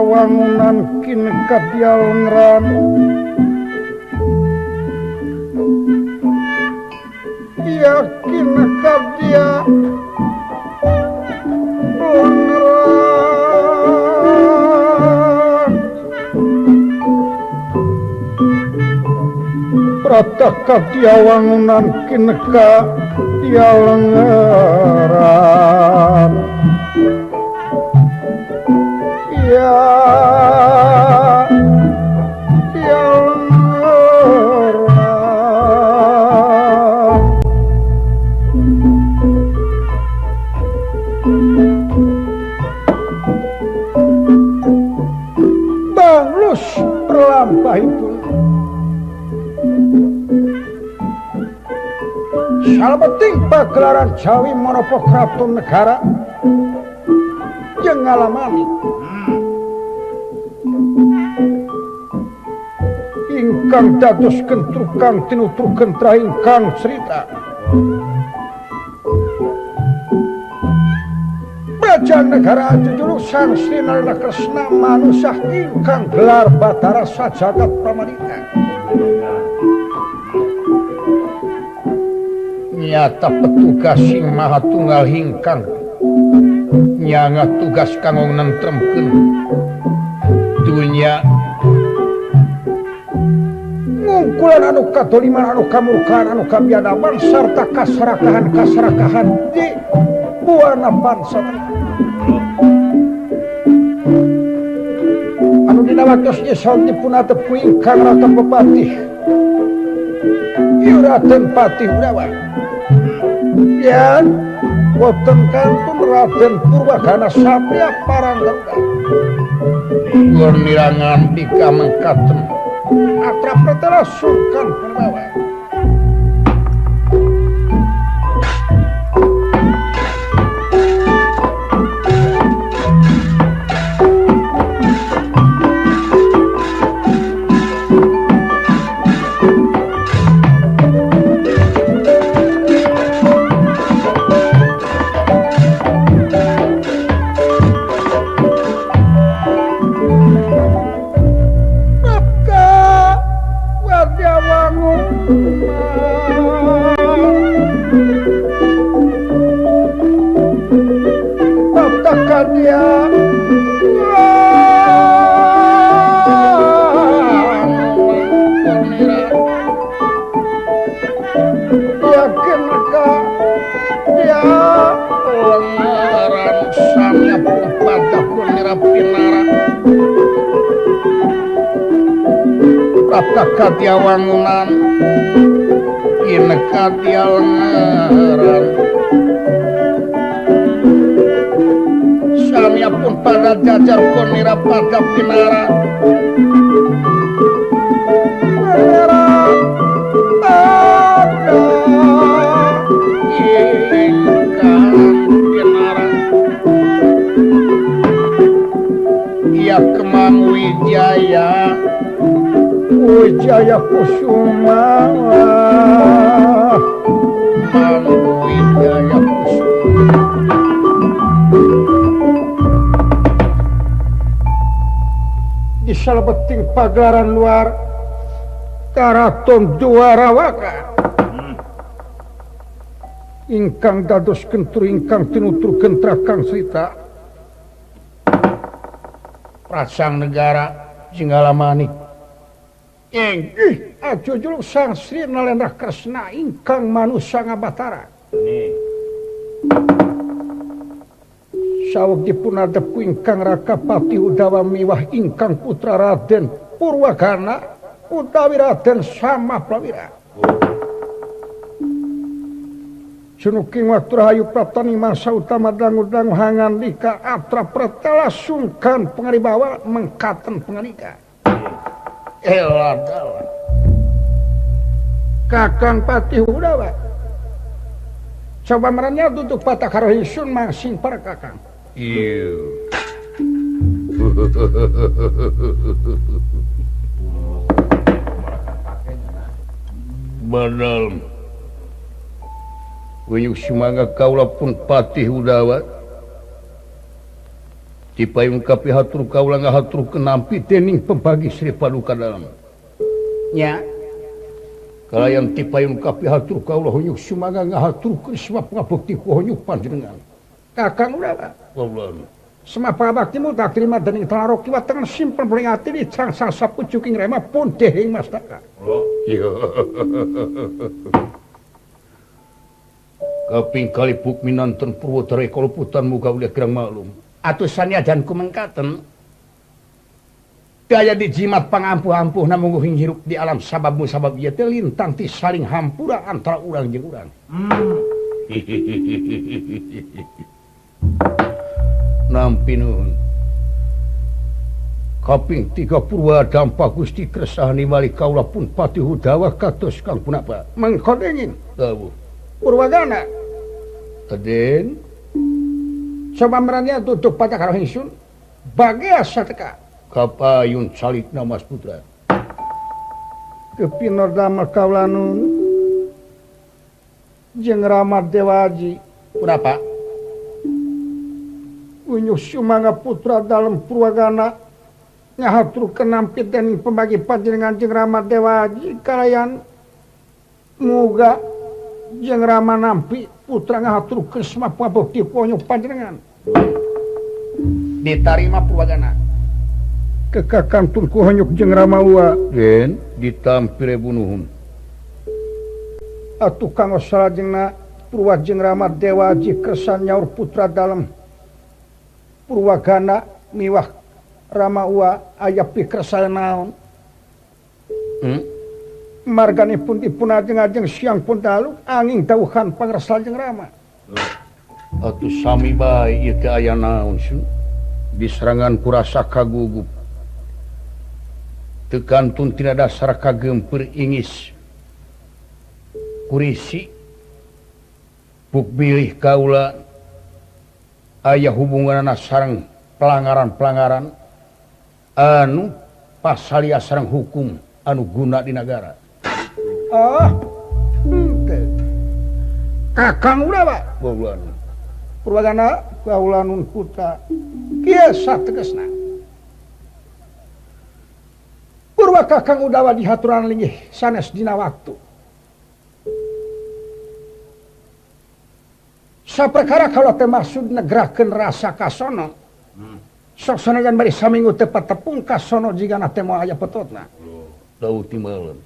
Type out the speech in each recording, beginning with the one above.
Wangunan kin kadya lengeran yakin kadya lengeran prata kadya wangunan kin kadya lengeran ya balus perlampahipun salebeting pagelaran Jawi menapa kraton negara jeung ngalamani ingkang dados kentrukang tinutru kentrah ingkang cerita Bajang negara jejuluk Sang Sri Narayana Kresna manusah ingkang gelar Batara Sajagat Pramadita nyata petugas sing maha tunggal ingkang nyanga tugas kanggo nentremkeun dunya ngungkulan anu kadoliman anu kamurkaan anu kabiadaban sarta kasarakahan-kasarakahan di buana bangsa anu dina waktos ieu saur dipun atep ku ingkang raka pepatih ieu Raden Patih Urawa yen wonten kantun Raden Purwagana samya parangga gurnirangan pikamengkaten atra pertara sungkan perbawa. Kadya wangunan inekadya lengeran samya pun pada jajar konira pada pinara. Pada ingkang pinara. Ya Kemang Wijaya, Wijaya Kusuma, Mang Wijaya Kusuma. Di salebeting pagelaran luar Karaton Dwarawaka ingkang dados kentur ingkang tinutur kentrakang srita Prasang negara Singgala Manik. Inggih aja juluk Sang Sri Nalendra Kresna ingkang manusa ngabatara. Saweg dipun adep ku ingkang Raka Patih Udawa miwah ingkang putra Raden Purwagana utawi Raden Samaplawira. Sunuking waktu rahayu praptani masa utama dangu-dangu hangandika atra pretela sungkan pengaribawa mengkaten pengarika. Elah dalah. Kakang Patih Udawa. Coba merenya tutup patah karo ingsun masing para kakang. Iya. Badal. Wuyuk sumangga kaula pun Patih Udawa. Tipayung kapihatur kaula ngahatur kenampi dening pembagi Sri Paduka Dalem. Nya. Kalayan tipayung kapihatur kaula hunyuk sumangga ngahaturkeun sebab ngabekti ku hunyuk panjenengan. Kakang Udawa. Kaula. Semapa baktimu tak terima dening telaroki watengan simpen beling ati di sang sapucuking rema pun dehing mastaka. Oh. Iya. Kaping kali buk minanten Purwodara kaleputan muga ulah kirang maklum. Atusan ajanku mengkaten. Daya dijimat pangampuh-ampuh namung hirup di alam sabab musabab ieu teh lintang ti saling hampura antara urang jeung urang. Nampi nuhun. Kaping 3 Purwa dampa Gusti Kresna wali kaula pun Patih Udawa kados kang punapa. Mengkodengin. Dawuh. Purwagana. Aden. Coba merania tutup patah karo ingsun. Bagia sateka. Kapayun calikna Mas Putra. Kepinor damel kaula nun. Jeung Rama Dewaji. Punapa? Unyuh sumangga putra dalem Purwagana ngahatur kenampi dening pembagi panjenengan jeung Rama Dewaji kalayan muga jeung Rama nampi putra ngahaturkeun semapa bukti ponyo panjenengan. Ditarima Purwagana. Kekakantun ku honyuk jeung Rama Ua. Den ditampi rebu nuhun. Atuh kanggo salajengna Purwa jeung Rama Dewaji kersa nyaur putra dalem Purwagana miwah Rama Ua aya pikersa naon. Marganipun dipun ajeng-ajeng siang pun dalu angin dawuhan pangrsa jeung Rama. Atuh sami bae ieu teh aya naon sun? Diserangan kurasa kagugup. Teu kantun tina dasar kagempeur ingis. Kurisi buk bilih kaula aya hubunganna sareng pelanggaran-pelanggaran anu pasalia sareng hukum anu guna di nagara. Ah, henteu. Kakang Udawa. Kaula. Purwagana kaula nun kuta. Kieu sategesna. Purwa Kakang Udawa dihaturan linggih sanes dina waktu. Saperkara kalau teh maksud negrakeun rasa kasono. Sok sanajan bari saminggu teu patepung kasono jigana teh moal aya petotna. Dau timeuleun.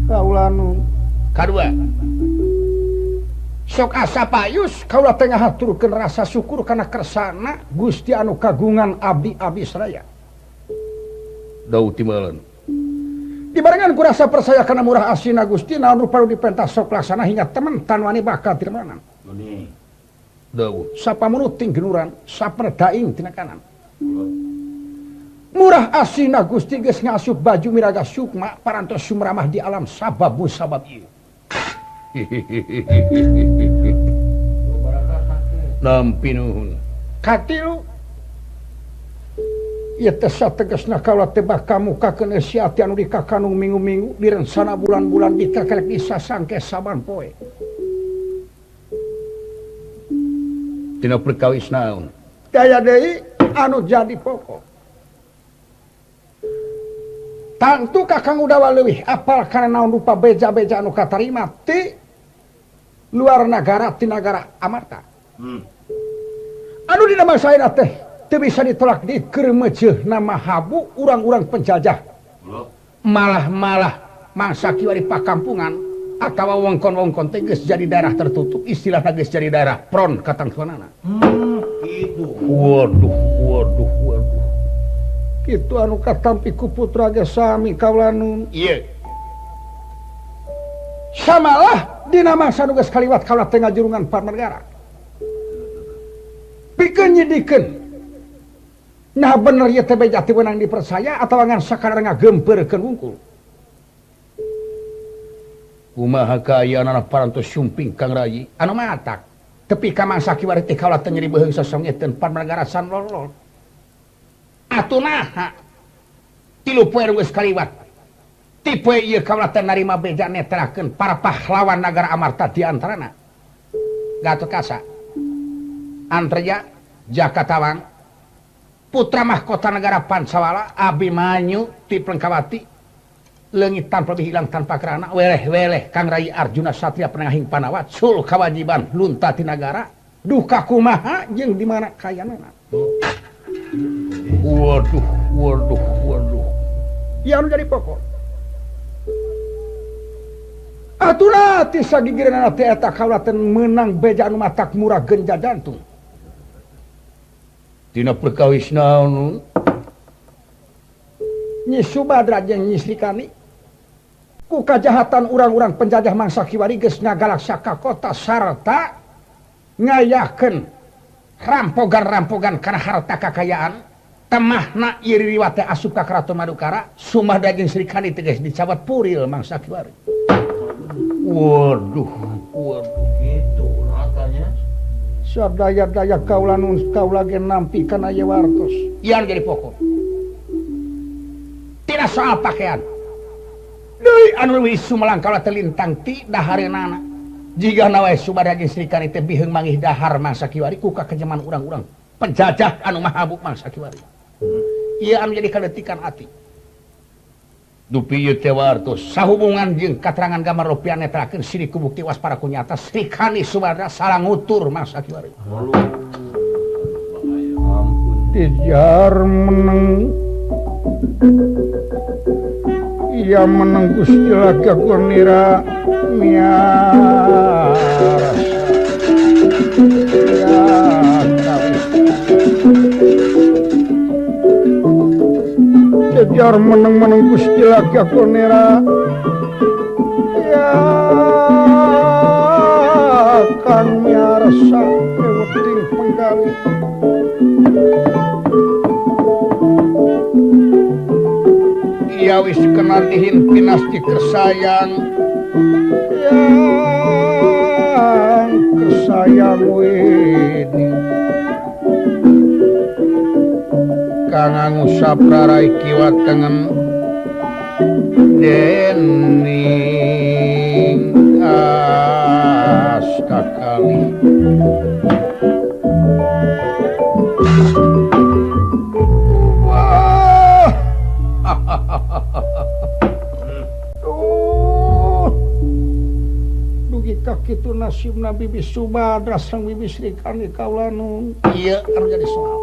Kaula nu kadua. Sok asa payus kaula teh ngahaturkeun rasa syukur kana kersana Gusti anu kagungan abdi-abdi saraya. Dau timeuleun. Dibarengan ku rasa percaya kana murah asina Gusti naon rupa nu dipentas sok laksana hingga temen tanwani bakal tirmanan. Dawuh sapamunuting genuran saperdaing tina kanan. Murah asina Gusti geus ngasup baju miraga sukma parantos sumramah di alam sabab musabab ieu. Nampi nuhun. Katilu ieu teh sategasna kaula teh bah kamukakeun si ati anu dikakanung minggu-minggu direncana bulan-bulan dikakelek disasangke saban poe. Tina perkawis naon? Daya deui anu jadi pokok. Tangtu Kakang Udawa leuwih apal kana naon rupa beja-beja anu katarima ti luar nagara ti nagara Amarta. Anu dina masa ayeuna teh teu bisa ditolak di keur meuceuh nama habu urang-urang penjajah. Malah-malah mangsa kiwari pakampungan atawa wongkon-wongkon teh geus jadi daerah tertutup, istilahna geus jadi daerah pron katangtuanana. Kitu. Waduh, waduh, waduh. Kitu anu katampi ku putra ge sami kaula nun. Ieu. Samalah dina mangsa nu geus kaliwat kaula teh ngajurungan parnegara. Pikeun nyidikeun. Nah bener ieu teh beja teu meunang dipercaya atawa ngan sakadar ngagempeurkeun wungkul. Kumaha kaayaan parantos sumping Kang Rayi anu matak tepi ka mangsa kiwari teh kaula teh nyeri beuheung sasongeteun parnegara san lolol. Atuh naha tilu poe geus kaliwat ti poe ieu kaula teh narima beja netelakeun para pahlawan nagara Amarta di antarana Gatotkaca, Antarja, Jakatawang, putra mahkota negara Pancawala Abimanyu ti Plengkawati leungit tanpa hilang tanpa kerana weleh-weleh Kang Rayi Arjuna Satria penengahing Panawa sul kawajiban lunta ti nagara duka kumaha jeung di mana kayanana. Waduh, waduh, waduh. Ieu anu jadi pokok. Atulah ti sagigireunana teh eta kaula teh meunang beja anu matak murah genja jantung. Tina perkawis naon? Nyi Subadra jeung Nyi Srikani ku kajahatan urang-urang penjajah mangsa kiwari geus ngagalaksa ka kota sarta ngayakeun rampogan-rampogan kana harta kakayaan temahna ieu riwat teh asup ka Keraton Madukara Sumada jeung Srikani teh geus dicabut puril mangsa kiwari. Waduh, waduh kitu rasanya. Sadaya-daya kaula nun kaula ge nampi kana ieu wartos. Ieu jadi pokok. Tidak soal pakaian. Deui anu leuwih sumelang kaula teh lintang ti dahareunana. Jigana wae Subadra jeung Srikani teh biheng mangih dahar mangsa kiwari ku kakejeman urang-urang penjajah anu mahabuk mangsa kiwari. Ieu anu jadi kaletikan ati. Dupi ieu teh wartos sahubungan jeung katerangan gambar rupiah netelakeun sirik ku bukti waspara ku nyata Srikani Subadra salah ngutur mangsa kiwari. Dijar meneng ia meneng Gusti Laga Gurnira mias ya jejar meneng-meneng Gusti Laga Gurnira ya kang miarsa eweting penggali. Ia wis kena dihin pinasti kersayang yang kersayang wini kang ngusap rarai kiwa tengen dening astakali. Kitu nasibna Bibi Subadra sareng Bibi Srikani kaula nun. Ieu anu jadi soal.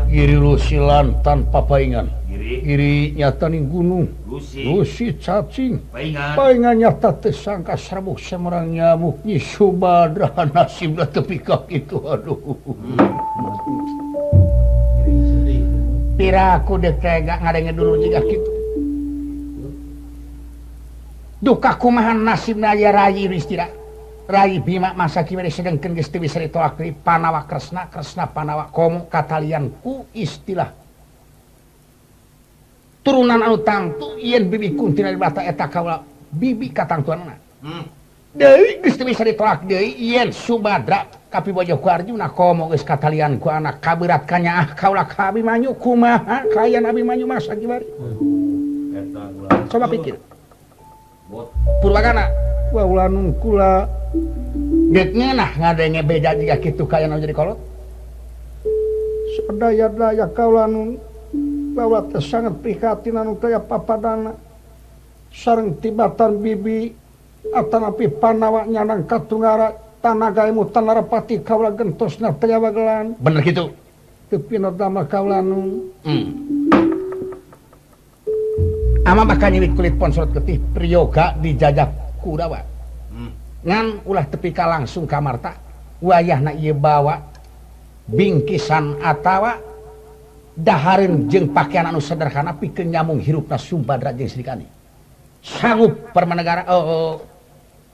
Giri lusilan tanpa paingan. Giri nyata ning gunung. Lusi cacing. Paingan nyata teu sangka serbuk semerang nyamuk Nyi Subadra nasibna tepi ka kitu aduh. Piraku deuk tega ngadenge dulu jiga kitu. Duka kumaha nasibna ya Rayi Yudhistira. Rai Bima masa kiwari sedengkeun geus teu bisa ditolak deui Panawa Kresna, Kresna Panawa komo katalian ku istilah turunan anu tangtu yen bibi Kunti Bata eta kaula bibi katangtuanna. Deui geus teu bisa ditolak deui yen Subadra kapibojo ku Arjuna komo geus katalian ku anak kaberat kanyaah kaula ka Abimanyu kumaha kaayaan Abimanyu masa kiwari. Coba pikir. Purwagana waula nun kula geuk ngeunah ngadenge beja jiga kitu kaayaan anu jadi kolot. Sadaya-daya kaula nun bawa teh sangat prihatin anu taya papadana sareng tibatan bibi atanapi Panawa nyanang katunggara tanaga emutan narapati kaula gentosna taya wagelan. Bener kitu. Teu pinodama kaula nun. Ama bakal nyiwit kulit ponsot getih priyoga dijajah Kurawa. Ngan ulah tepi ka langsung ka Marta wayahna ieu bawa bingkisan atawa dahareun jeung pakaian anu sederhana pikeun nyamung hirupna Sumbadra jeung Srikandi. Sanggup Permanegara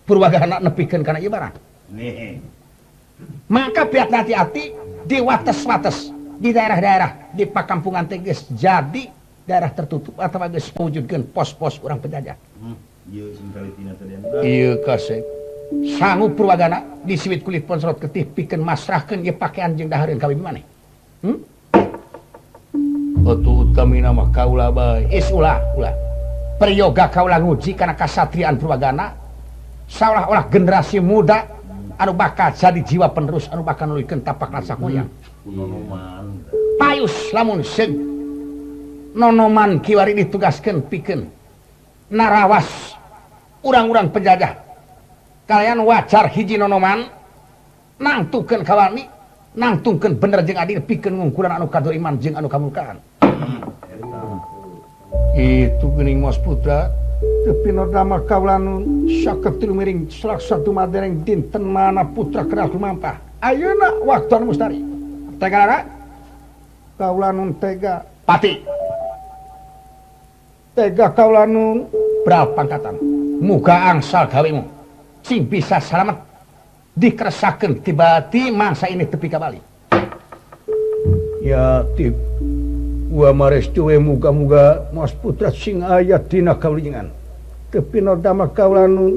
Purwagana nepikeun kana ieu barang. Maka pihak hati-hati di wates-wates di daerah-daerah di pakampungan teh geus jadi daerah tertutup atawa geus mewujudkeun pos-pos urang penjajah. Ieu kasep. Sanggup Purwagana disiwit kulit ponsrot getih pikeun masrahkeun ieu pakaian jeung dahareun ka bibi maneh. Atuh utamina mah kaula bae. Is ulah, ulah. Priyoga kaula nguji kana kasatriaan Purwagana saolah-olah generasi muda anu bakal jadi jiwa penerus anu bakal nuluykeun tapak lasak moyang. Payus lamun seug nonoman kiwari ditugaskeun pikeun narawas urang-urang penjajah. Kalian wajar hiji nonoman nangtukeun kawani, nangtungkeun bener jeung adil pikeun ngungkulan anu kadoliman jeung anu kamurkaan. Itu geuning Mas Putra teu pinodama kaula nun saketil miring selaksa dumadereng dinten mana putra keras lumampah. Ayeuna waktu anu mustari. Tega lara? Kaula nun tega. Pati. Tega kaula nun bral pangkatan. Muga angsal gawemu. Sing bisa salamet dikeresakeun tiba-tiba mangsa ini tepi ka Bali. Ya tip wa marestu we muga-muga Mas Putra sing aya dina kaulingan. Teu pinodama kaula nun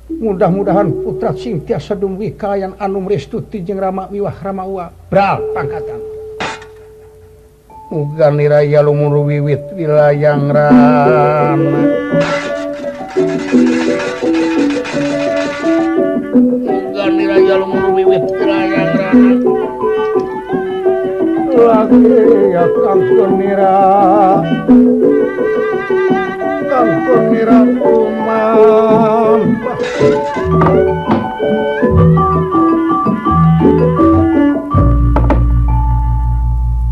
mudah-mudahan putra sing tiasa dumugi kalayan anu mrestuti jeung Rama miwah Rama uwa bral pangkatan. Muga niraya lumur wiwit wilayang rama. Muga niraya lumur wiwit wilayang rama. Lagi ya kangkon nira umam.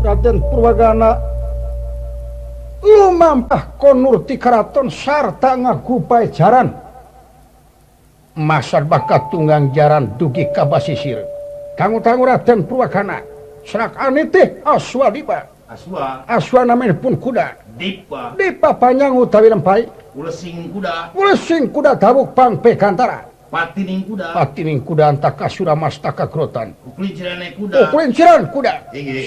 Raden Purwagana lumampah konur ti karaton sarta ngagupai jaran. Masar bakat tunggang jaran dugi ka basisir. Tangu-tangu Raden Purwagana serak anitih aswa dipa. Aswa. Aswa namanipun kuda. Dipa. Dipa panjang utawi lempai. Ulesing kuda. Ulesing kuda dawuk pangpe kantara. Patining kuda. Patining kuda antaka suramastaka krotan. Ukulinciran kuda. Ukulinciran kuda.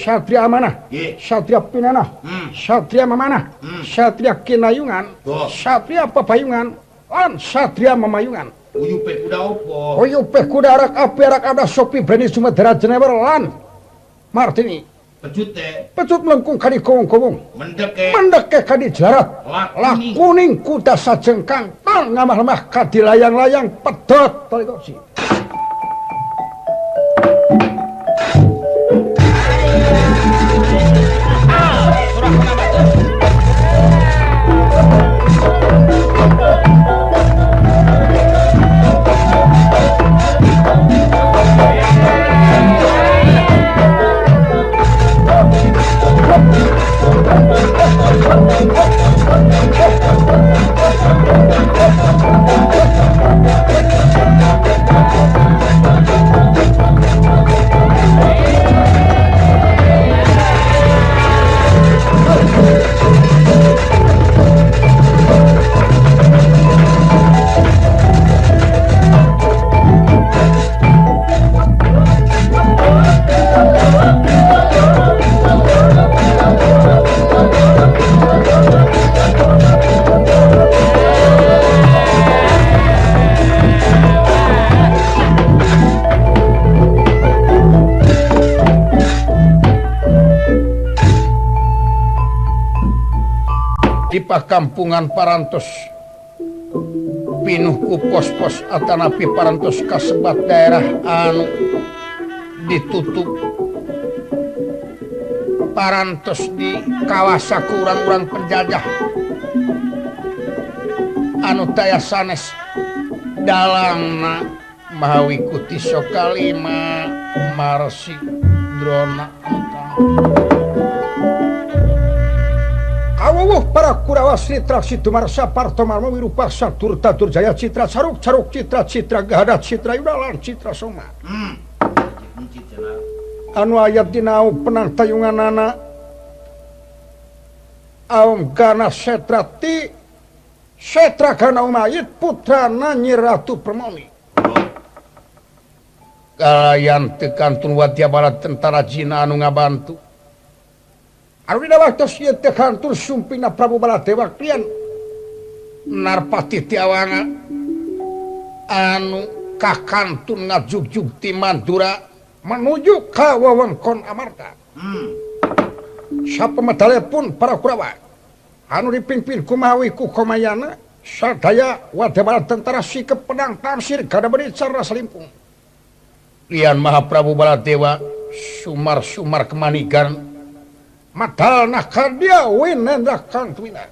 Satria amanah. Satria pinanah. Satria mamanah. Satria kinayungan. Oh. Satria papayungan. Lan satria mamayungan. Uyupe kuda opo? Uyupe kuda arak api arak ada sopi breni sumedera jenewer lan Martini. Pecut teh. Pecut melengkung kadi kowong-kowong. Mendeke. Mendeke kadi jarat. Lakuning kuda sajengkang. Tal ngamah lemah kadi layang-layang pedot tali kursi. Di pakampungan parantos pinuh ku pos-pos atanapi parantos kasebat daerah anu ditutup parantos di kawasa ku urang-urang penjajah anu taya sanes dalangna Mahawikuti Sokalima Marsi Drona. Kawuh para Kurawa Sri Traksi Dumarsa Partomarma Wirupaksa Durta Durjaya Citra Caruk Caruk Citra Citra Gahada Citra Yudalan Citra Soma. Anu ayat dina penang tayunganana Aom Gana Setrati Setra Gana Umayit putrana Nyi Ratu Permoni. Kalayan teu kantun wadya barat tentara Cina anu ngabantu. Anu dina waktos ieu teh kantun sumpina Prabu Baladewa klian Narpati Tiawanga anu kakantun ngajugjug ti Madura menuju ka wewengkon Amarta. Sapamedale pun para Kurawa anu dipimpin ku Mahawi ku Komayana sadaya wadya tentara sikep pedang tamsir gada beri cara salimpung. Lian Mahaprabu Baladewa sumar-sumar kemanigan madal nakadia winendra kantuina.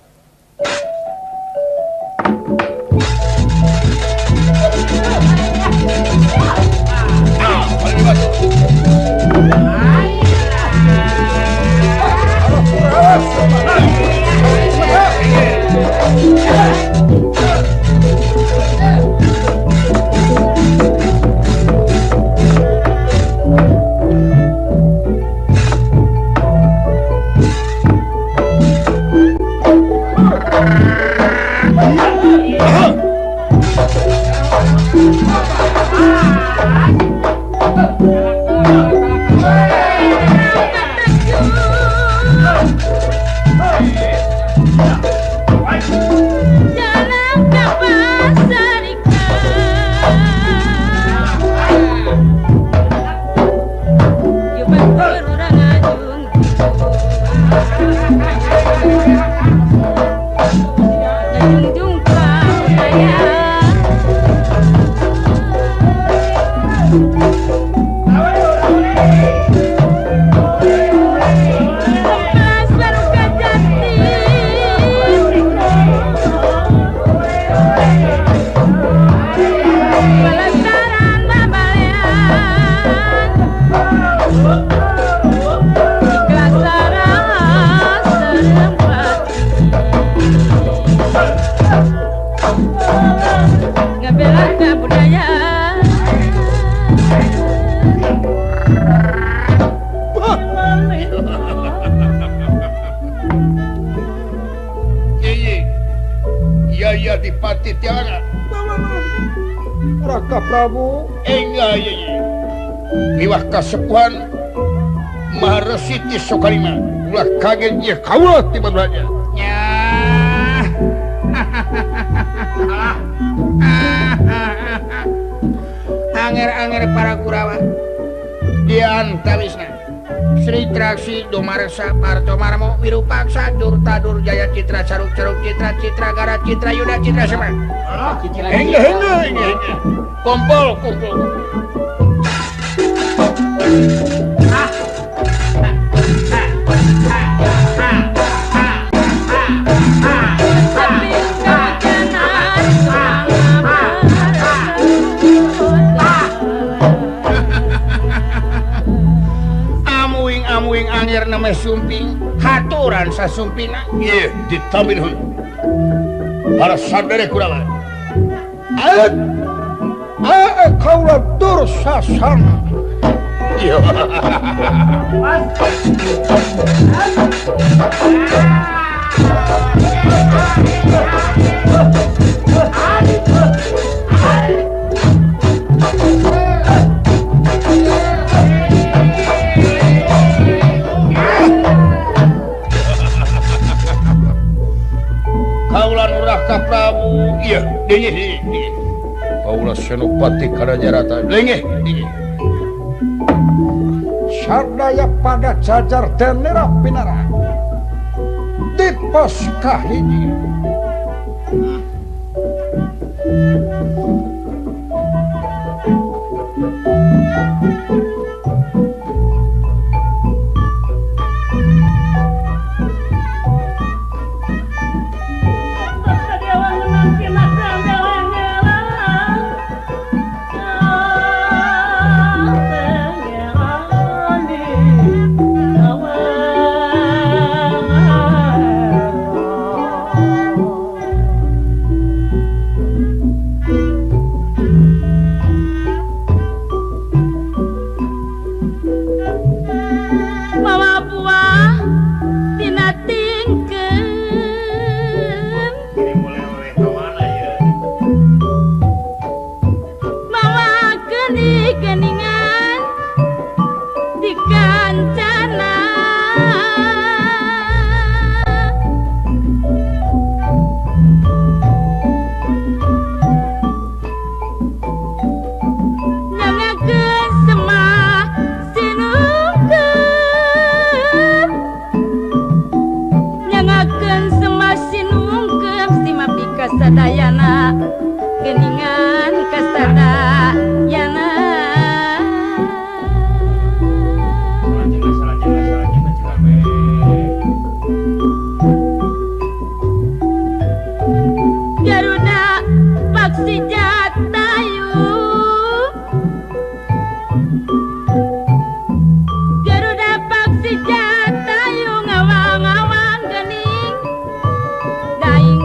Raka Prabu Miwah kasepuhan Maharesi ti Sokalima ulah kaget ye kaula ti Maduranya. Nyah. Anger-anger para Kurawa di antawisna Sri Traksi Dumarsa Partomarmo Wirupaksa Durta Durjaya Citra Caruk Caruk Citra Citra Gara Citra Yuda Citra Sema. Hengge hengge hengge. Kumpul kumpul. Amuing-amuing angir nama sumping haturan sasumpina. Ieu ditamin hun. Para sadere Kurawa. Kaula dursasana. Iya. Kaula nurah ka Prabu. Iya, deui. Kaula Senopati Karajarata. Lengeh. Sadaya pada jajar denera pinara. Di Pos kahiji. Kasadayana geningan kasadayana Garuda Paksi Jatayu Garuda Paksi Jatayu ngawang-ngawang gening daing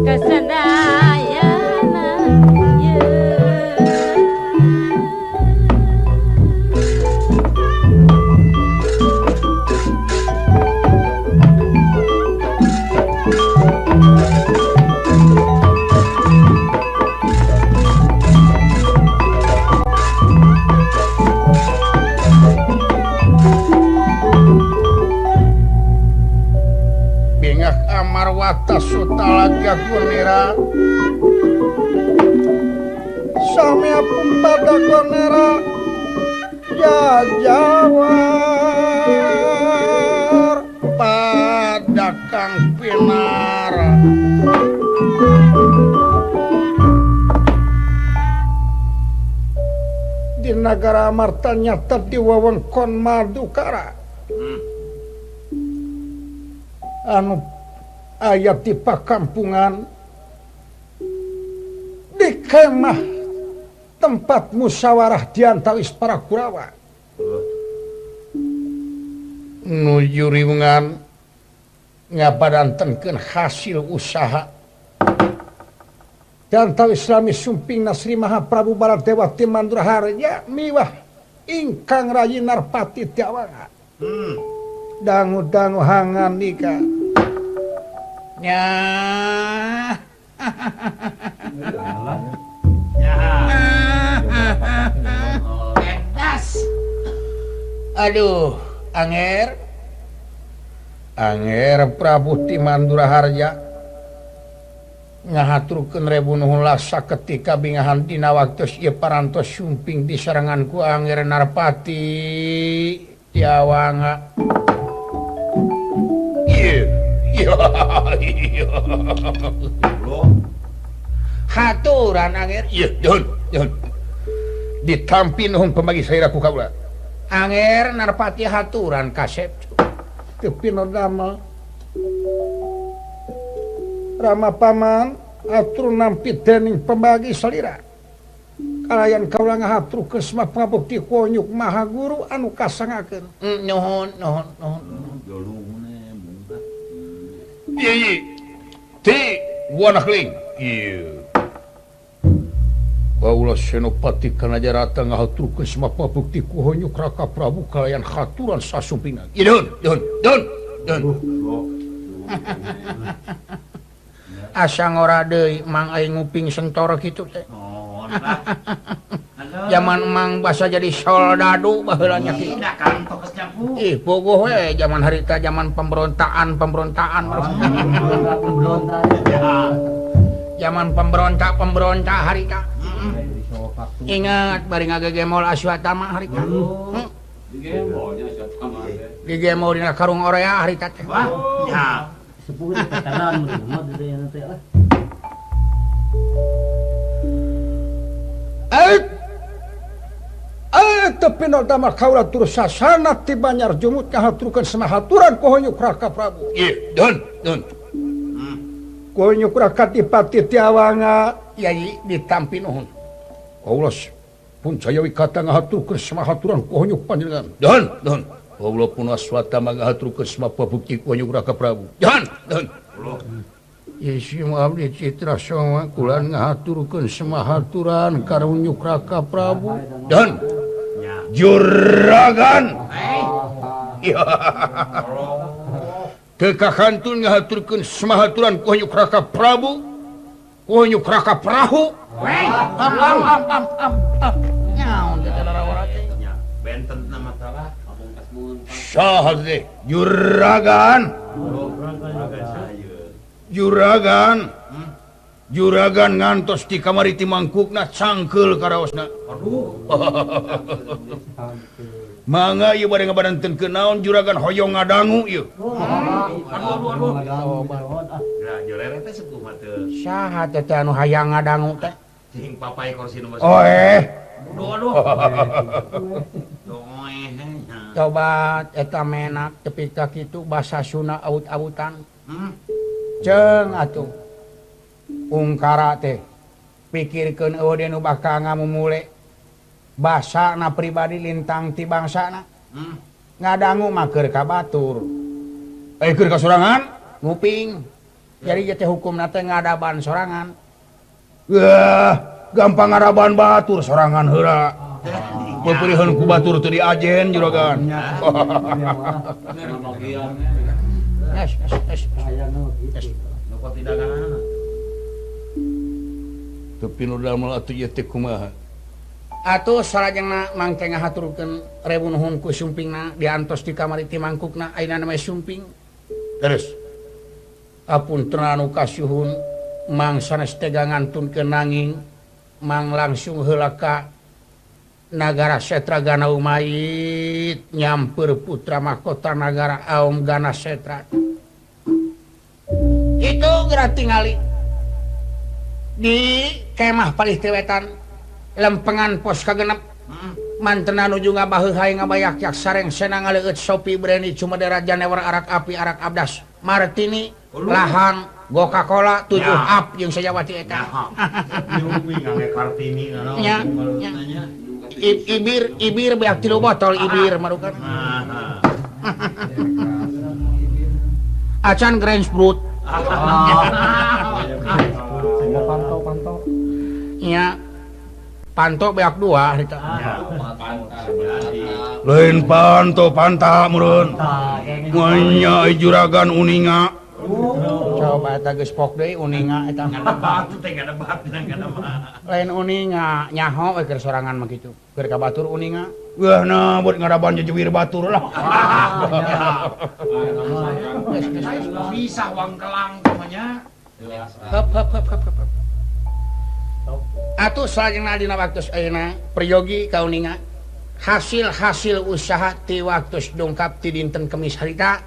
kasadayana. Parwata Sutalaga Gunera Samya pun pada Gunera Jajawar pada Kang Pinara di nagara Amarta nyata di wewengkon Madukara anu aya di pakampungan di kemah tempat musyawarah diantawis para Kurawa nuju riwungan ngabadantenkeun hasil usaha diantawis Islami sumping Nasri Mahaprabu Baladewa ti Manduraharja miwah ingkang rayi Narpati Tiawanga dangu-dangu hangan nika nya aduh anger anger Prabu ti Manduraharja ngahaturkeun rebu nuhun lasa ketika bingahan dina waktos ieu parantos sumping di sarangan ku Anger Narpati Tiawanga. Ieu iya haturan Anger ieu nuhun nuhun ditampi nuhun pembagi saira ku kaula. Anger Narpati haturan kasep teu pinodamel Rama paman atur nampi dening pembagi salira kalayan kaula ngahaturkeun semua pangabukti konyuk maha guru anu kasangakeun. Nuhun nuhun nuhun ieu ti wanakling ieu Kaula Senopati Kanajarata ngahaturkeun semua pangabukti ku Honyuk Raka Prabu kalayan haturan sasumpingna. Ieu nuhun nuhun nuhun nuhun. Asa ngora deui Mang aing nguping sentor kitu teh. Zaman Mang basa jadi soldadu baheula nya kitu. Ih bogoh we zaman harita zaman pemberontakan pemberontakan. Zaman pemberontak pemberontak harita. Ingat bari ngagegemol Aswatama harita. Digemol dina karung orea harita teh. Wah, ya. Sepuh di petaran mah deui teh lah. Teu pinodamel kaula tur sasana ti Banjar Jumut ngahaturkeun semahaturan ku Honyuk Raka Prabu. Ieu, nuhun, nuhun. Ku Honyuk Raka Dipati Tiawanga yai ditampi nuhun. Kaula pun saya wikata ngahaturkeun semahaturan ku Honyuk panjenengan. Nuhun, nuhun. Kaula pun Aswatama ngahaturkeun semua pabukti ku Honyuk Raka Prabu. Nuhun, nuhun. Yesus abdi Citra Soma kula ngahaturkeun semahaturan ka Honyuk Raka Prabu. Nuhun. Juragan. Teu kakantun ngahaturkeun semahaturan ku Honyuk Raka Prabu, ku Honyuk Raka Prahu. Am am am am am am. Nyaon teh lara-lara teh. Benten na masalah. Saha teh? Juragan. Juragan. Juragan ngantos di kamari ti mangkukna cangkeul karaosna. Aduh. Mangga ieu bade ngabadantenkeun naon juragan hoyong ngadangu ieu. Aduh aduh aduh. Geura jolere teh sepuh mah teu. Saha teh teh anu hayang ngadangu teh? Cing papai kursi nomor. Oh eh. Aduh aduh. Coba eta menak tepi ka kitu basa Sunda aut-autan. Ceung atuh. Ungkara teh pikirkeun eueuh deui nu bakal ngamumule. Basana pribadi lintang ti bangsana. Ngadangu mah keur ka batur. Keur ka sorangan nguping. Jadi teh hukumna teh ngadaban sorangan. Wah, gampang ngadaban batur sorangan heula. Peupeuriheun ku batur teu diajen juragan. Es es es. Tapi nu damel atuh ieu teh kumaha? Atuh salajengna mangke ngahaturkeun rebu nuhun ku sumpingna diantos di kamari ti mangkukna ayeuna mah sumping. Terus. Apunten anu kasuhun mang sanes tega ngantunkeun nanging mang langsung heula ka Nagara Setra Gana Umait nyampeur putra mahkota Nagara Aom Gana Setra. Itu geura tingali di kemah palih teh wetan lempengan pos kagenep. Mantena nuju ngabaheuhay ngabayak-yak sareng sena ngaleueut sopi brandy cumedera janewer arak api arak abdas martini lahan Coca-Cola 7 up jeung sajawati eta. Nya. Ibir ibir beak 3 botol ibir marukan. Acan Grange Brut. Panto-panto. Nya. Panto beak 2 harita. Lain panto panta meureun. Nya juragan uninga. Coba eta geus pok deui uninga eta. Lain uninga nyaho we keur sorangan mah kitu. Keur ka batur uninga. Wah nah buat ngaraban jejuwir batur lah. Bisa wang kelang namanya. Hep hep hep hep hep. Atuh salajengna dina waktu ayeuna peryogi kauninga hasil-hasil usaha ti waktu dongkap ti dinten Kemis harita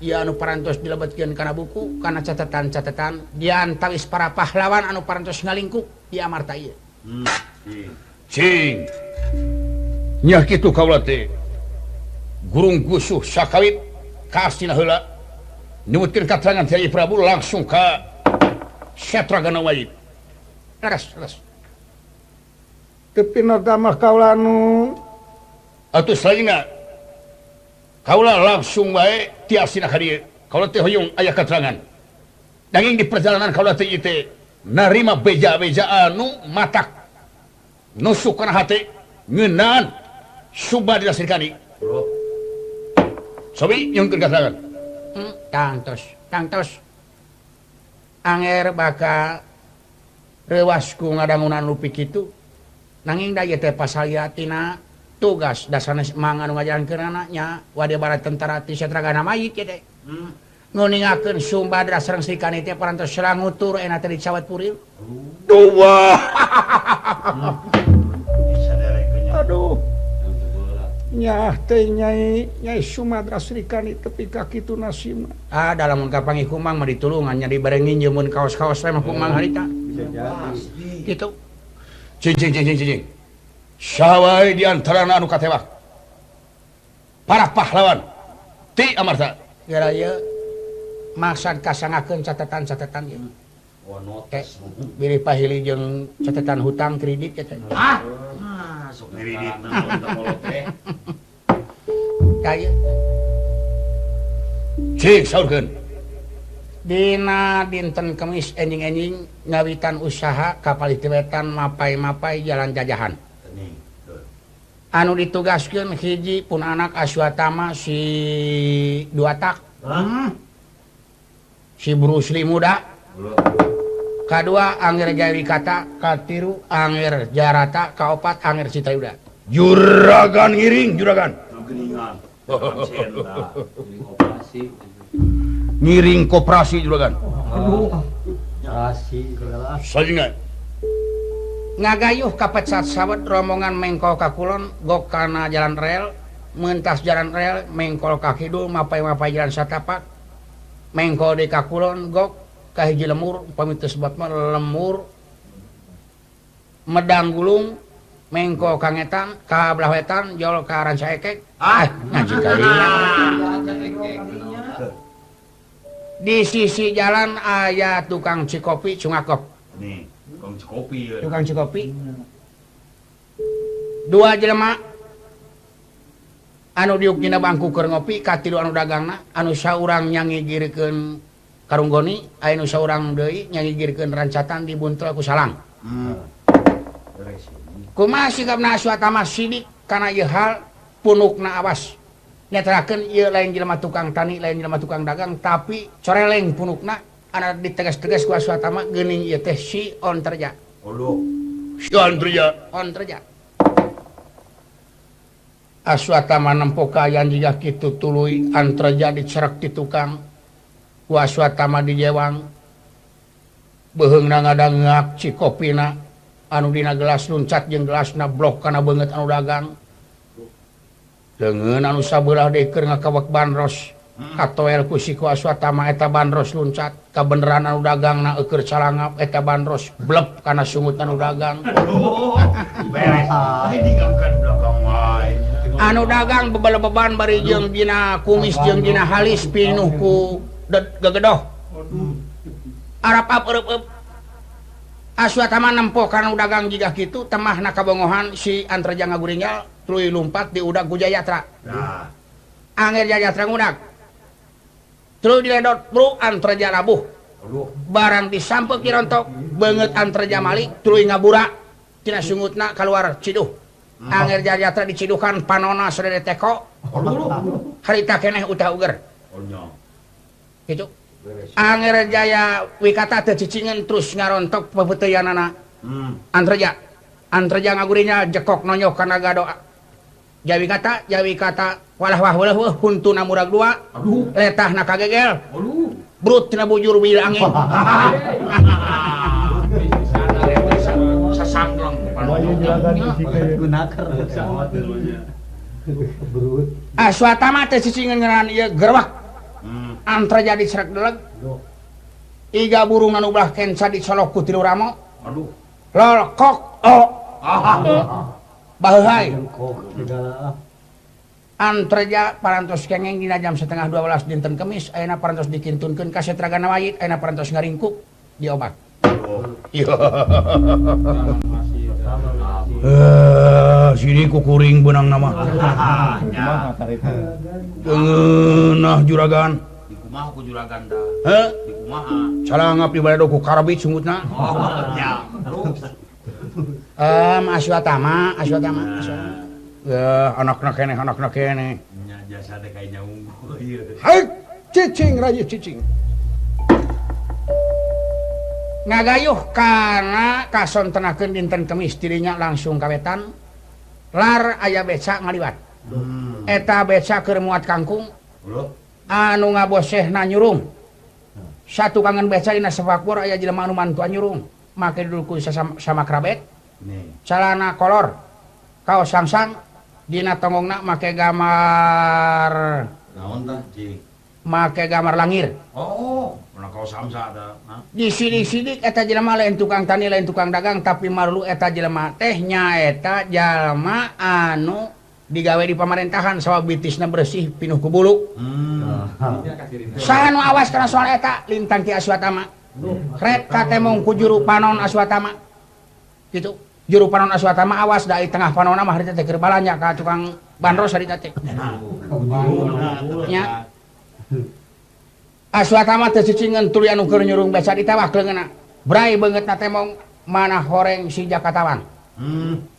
ieu anu parantos dilebetkeun kana buku kana catatan-catatan di antawis para pahlawan anu parantos ngalingkuk di Amarta ieu. Cing. Nya kitu kaula teh. Gurung gusuh sakawit ka astina heula nyebutkeun katerangan ti Prabu langsung ka Setra Gana Wajib. Leres, leres. Teu pinodamah kaula nu atuh salajengna kaula langsung wae ti asina ka dieu. Kaula teh hoyong aya katerangan. Nanging di perjalanan kaula teh ieu teh narima beja-beja anu matak nusuk kana hate ngeunaan Subadra Srikandi. Sobi nyungkeun katerangan. Tangtos, tangtos. Anger baka reuwas ku ngadangunan lupi kitu. Nanging da ieu teh pasaliatina tugas dasanes mang anu ngajalankeunana nya wade barat tentara ti Setra Gana Mayit ye teh. Nguningakeun Sumbadra sareng Srikandi teh parantos serangutur ena teh dicawat puril. Duh. Aduh. Nyah teh nyai nyai Sumbadra Srikandi tepi ka kitu nasibna. Ah da lamun kapanggih ku mang mah ditulungan nya dibareng nginjemun kaos-kaos teh mah ku mang harita. Kitu. Cing cing cing cing. Saha wae di antarana anu katewak para pahlawan ti Amarta. Gara ieu maksad kasangakeun catatan-catatan ieu. Teh bilih pahili jeung catatan hutang kredit teh. Ah, sok kredit naon teh kolot teh. Ka ieu. Cing saurkeun. Dina dinten Kemis enjing-enjing ngawitan usaha kapal wetan mapai-mapai jalan jajahan. Anu ditugaskeun hiji pun anak Aswatama si Duatak. Si Bruce Lee muda. Kadua Angger Jayawikata, katilu Angger Jarata, kaopat Angger Citayuda. Juragan ngiring, juragan. Ngiring koperasi juragan. Aduh. Sajengna ngagayuh kapecat sawet rombongan mengkol ka kulon gok kana jalan rel mentas jalan rel mengkol ka kidul mapai-mapai jalan satapak mengkol di ka kulon gok ka hiji lemur upami teu sebab mah lemur medang gulung mengkol ka ngetan ka belah wetan jol ka Rancaekek. Ah ngaji kalinya. Di sisi jalan aya tukang cikopi cungakop. Nih, tukang cikopi. Ya. Tukang cikopi. Dua jelema anu diuk dina bangku keur ngopi, katilu anu dagangna, anu saurang nyangigirkeun karunggoni, aya nu saurang deui nyangigirkeun rancatan dibuntel ku salang. Kumaha sikapna Aswatama sidik kana ieu hal punukna awas. Nyatarakeun ieu lain jelema tukang tani, lain jelema tukang dagang, tapi coreleng punukna ana ditegas-tegas ku Aswatama geuning ieu teh si Onterja. Si Onterja. Onterja. Aswatama nempo kaayaan jiga kitu tuluy Anterja dicerek ti tukang. Ku Aswatama dijewang beuheungna ngadangeak cikopina anu dina gelas luncat jeung gelasna blok kana beungeut anu dagang. Leungeun anu sabelah deui keur ngakawek bandros katoel ku si ku Aswatama eta bandros luncat kabeneran anu dagangna eueur calangap eta bandros blep kana sungut anu dagang. Beres. Digangkan belakang wae. Anu dagang bebelebeban bari jeung dina kumis jeung dina halis pinuh ku gegedoh. Arap-ap eueup. Aswatama nempo kana dagang jiga kitu temahna kabongohan si Antarja ngaguringal tuluy lumpat diudag ku Jayatra. Nah. Angger Jayatra ngudag. Tuluy diledot bru Antarja labuh. Barang disampeuk dirontok beungeut Antarja malik tuluy ngabura tina sungutna kaluar ciduh. Angger Jayatra diciduhkan panona sadede teko. Harita keneh utah uger. Gitu. Angger Jaya Wikata teu cicingeun terus ngarontok pepeuteyanana. Antarja. Antarja ngagurinya jekok nonyok kana gado. Jaya Wikata walah wah weuh huntuna murag dua. Letahna kagegel. Brut tina bujur wil angin. Sasanglong Aswatama teh cicingeun ngeunaan ieu gerwak. Antarja dicerek deleg. Iga burung anu belah kenca dicolok ku tilu ramo. Aduh. Lol kok oh. Baheuhai. Antarja parantos kengeng dina jam 11:30 dinten Kemis ayeuna parantos dikintunkeun ka Setragana Wayit ayeuna parantos ngaringkuk diobat. Sini kukuring benang nama. Nah juragan. Dikumaha ku juragan dah. Heh? Dikumaha. Calangap di balado ku karbit sungutna. Oh, nya. Terus. Aswatama, Aswatama, Aswatama. Ya, anakna keneh, anakna keneh. Nya jasa teh kayak nyaunggu ieu. Hai, cicing raja cicing. Ngagayuh kana kasontenakeun dinten Kemis dirinya langsung kawetan lar aya beca ngaliwat. Eta beca keur muat kangkung. Anu ngabosehna nyurung. Satu kangen beca dina sepakbor aya jelema anu mantuan nyurung. Make dulku sama krabet. Calana kolor. Kaos sangsang dina tonggongna make gambar naon tah cing? Make gambar langir. Oh, mana kaos samsa tah. Disidik-sidik eta jelema lain tukang tani lain tukang dagang tapi marlu eta jelema teh nyaeta jalma anu digawe di pamarentahan sabab bitisna bersih pinuh ku bulu. Saha nu awas kana soal eta lintang ki Aswatama. Ret katemong ku juru panon Aswatama. Gitu. Juru panon Aswatama awas da tengah panonna mah harita teh keur balanja ka tukang bandros harita teh. Nya. Aswatama teh cicingeun tuluy anu keur nyurung beca ditewak leungeunna. Bray beungeutna temong mana horeng si Jakatawang.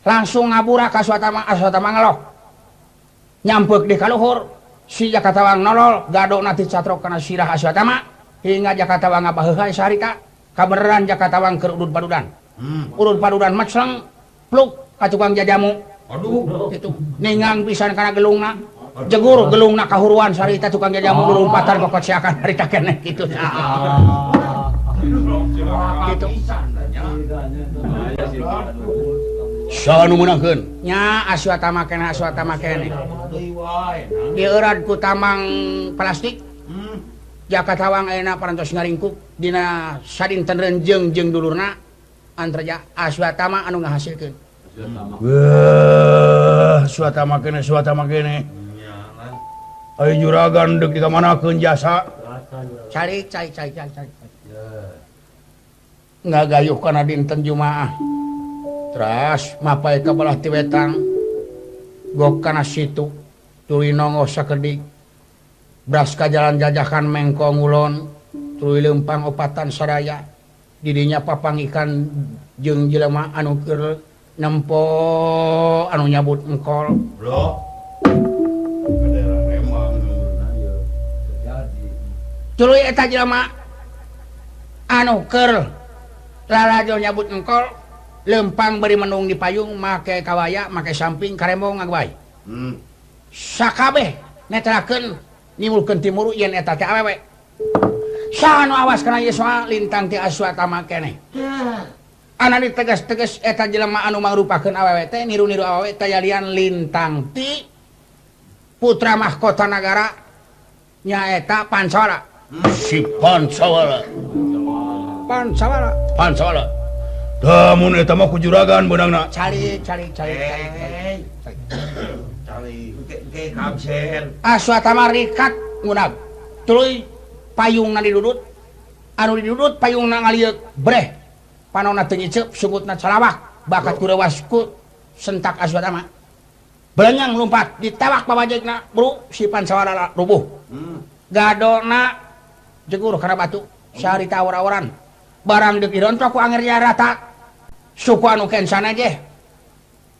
Langsung ngabura ka Aswatama, Aswatama ngelok. Nyampeuk di kaluhur, si Jakatawang nolol, gadona dicatrok kana sirah Aswatama hingga Jakatawang ngabaheuhai saharita. Kabeneran Jakatawang keur udud padudan. Urut padudan macleng pluk ka tukang jajamu. Aduh, kitu. Ningang pisan kana gelungna. Jegur gelungna kahuruan sarita tukang jajamu lumpatan kokot siakan harita keneh kitu. Kitu. Saha nu meunangkeun? Nya Aswatama keneh, Aswatama keneh. Dieurat ku tamang plastik. Jakatawang ayeuna parantos ngaringkuk dina sadinten renjeng jeung dulurna Antarja Aswatama anu ngahasilkeun. Wah, Aswatama keneh, Aswatama keneh. Ayo juragan deuk dikamanakeun jasa. Cari cari cari cari cari. Ngagayuh kana dinten Jumaah. Teras mapai ka belah ti wetan. Gok kana situ tuluy nongos sakedik. Bras ka jalan jajakan mengko ngulon tuluy leumpang opatan sadaya. Didinya papangikan jeung jelema anu keur nempo anu nyabut engkol. Bro. Tuluy eta jelema anu keur lalajo nyabut engkol lempang bari menung di payung make kawaya make samping karembong ngagwai. Sakabeh netelakeun nimbulkeun timuru yen eta teh awewe. Saha nu awas kana ieu soal lintang ti Aswatama keneh. Ana ditegas-tegas eta jelema anu mangrupakeun awewe teh niru-niru awewe tayalian lintang ti putra mahkota nagara nyaeta Pancawala. Si Pancawala. Pancawala. Pancawala. Da mun eta mah ku juragan beunangna. Cari cari cari cari. Cari ke absen. Aswatama rikat ngunag. Tuluy payungna didudut. Anu didudut payungna ngalieuk breh. Panonna teu nyiceup sungutna calawak bakat kurewas ku sentak Aswatama. Belenyang lumpat ditewak pawajegna bro si Pancawala rubuh. Gadona jegur kana batu sarita awor-aworan. Barang deuk dirontok ku Angger Jayadrata. Suku anu kensana ge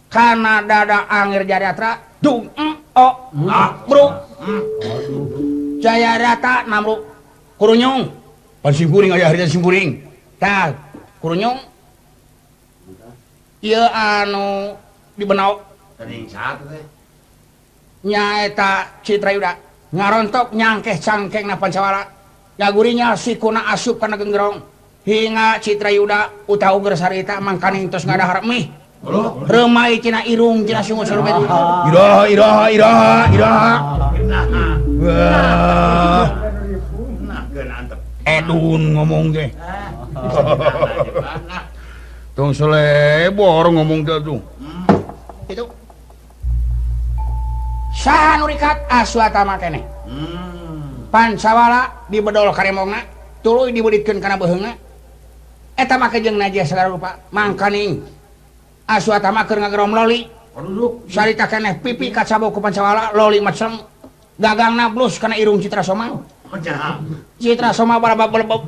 kana dada Angger Jayadrata dung o bro. Jayadrata namru kurunyung. Pan simkuring aya harita simkuring. Tah kurunyung ieu anu dibenau teuing saha teh nyaeta Citrayuda ngarontok nyangkeh cangkengna Pancawala gagurinya sikuna asup kana genggerong hingga Citrayuda utawa uger sarita mangkaning tos ngadahar mih reumai tina irung tina sungut sarupet iraha iraha iraha iraha. Wah nah geun antep edun ngomong teh. Tong selebor ngomong teh tuh. Itu. Saha nu rikat Aswatama keneh. Pancawala dibedol karemongna, tuluy dibeuritkeun kana beuheungna. Eta make jeung najis sagala rupa. Mangkaning Aswatama keur ngagerom loli. Sarita keneh pipi kacabok ku Pancawala, loli macem gagangna blus kana irung Citra Soma. Citra Soma balabab-balabab.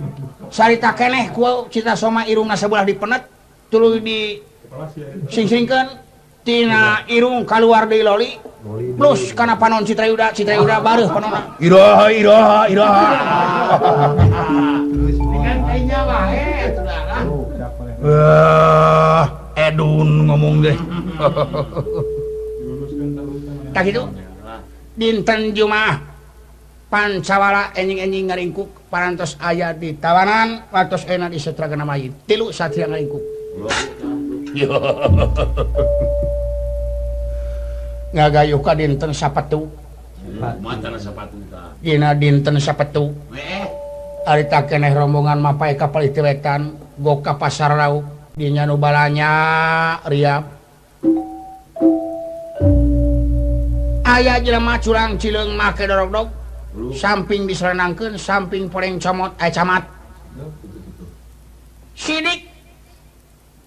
Sarita keneh ku Citra Soma irungna sebelah dipenet tuluy di sing-singkeun tina irung kaluar deui loli plus kana panon Citrayuda. Citrayuda bareuh panonna. Iraha iraha iraha. Dengan kayaknya wae atuh lah. Wah, edun ngomong deh. Tah kitu. Dinten Jumaah Pancawala enjing-enjing ngaringkuk parantos aya di tawanan watos ena di setragana mayit tilu satria ngaringkuk. Ngagayuh ka dinten Sapatu. Dina dinten Sapatu harita keneh rombongan mapai kapal ti wetan go ka pasar lauk dinya nu balanya riap. Aya jelema curang cileung make dorogdog samping diselenangkeun samping poreng comot aya camat sidik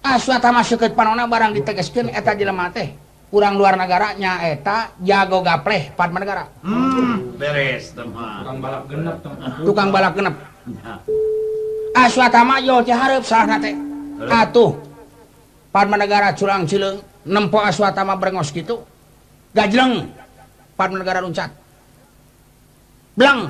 Aswatama seukeut panonna barang ditegeskeun eta jelema teh urang luar nagara nyaeta jago gapleh Padma Negara. Beres teh mah tukang balap genep teh. Tukang balap genep. Aswatama yo teh hareup salahna teh. Atuh Padma Negara curang cileung nempo Aswatama brengos kitu gajleng Padma Negara luncat. Blang